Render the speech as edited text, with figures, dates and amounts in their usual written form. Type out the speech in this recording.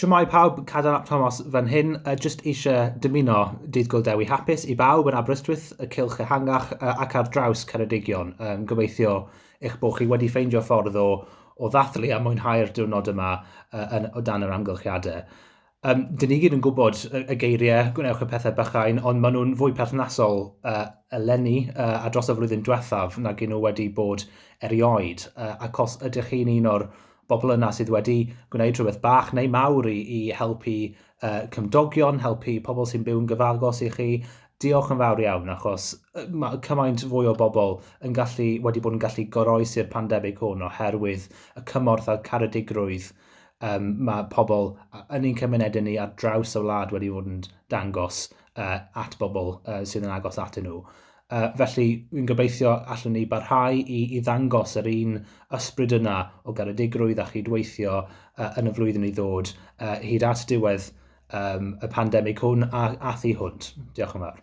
Shwmae pawb, Cadan ap Thomas fan hyn. Jyst eisiau dymuno Dydd Gŵyl Dewi hapus i bawb yn Aberystwyth, y cylch ehangach ac ar draws Ceredigion. Gobeithio eich bod chi wedi ffeindio ffordd o, o ddathlu a mwynhau'r diwrnod yma yn, o dan yr amgylchiadau. Dyn ni gyd yn gwybod y, y geiriau, gwnewch y pethau bychain, ond maen nhw'n fwy perthnasol eleni a dros y flwyddyn diwethaf nag nhw wedi bod erioed. Ac os ydych chi'n un o'r bobl yna sydd wedi gwneud rhywbeth bach neu mawr i, i helpu cymdogion, helpu pobl sy'n byw'n gyfagos i chi, diolch yn fawr iawn, achos mae cymaint fwy o bobl yn gallu, wedi bod yn gallu goroesi'r pandemig hwn oherwydd y cymorth a'r caredigrwydd mae pobl yn ein cymunedau ni ar draws y wlad wedi bod yn dangos at bobl sydd yn agos atyn nhw. Felly, fi'n gobeithio allwn ni barhau i, i ddangos yr un ysbryd yna o garedigrwydd a chydweithio yn y flwyddyn i ddod hyd at diwedd y pandemig hwn a, a thu hwnt. Diolch yn fawr.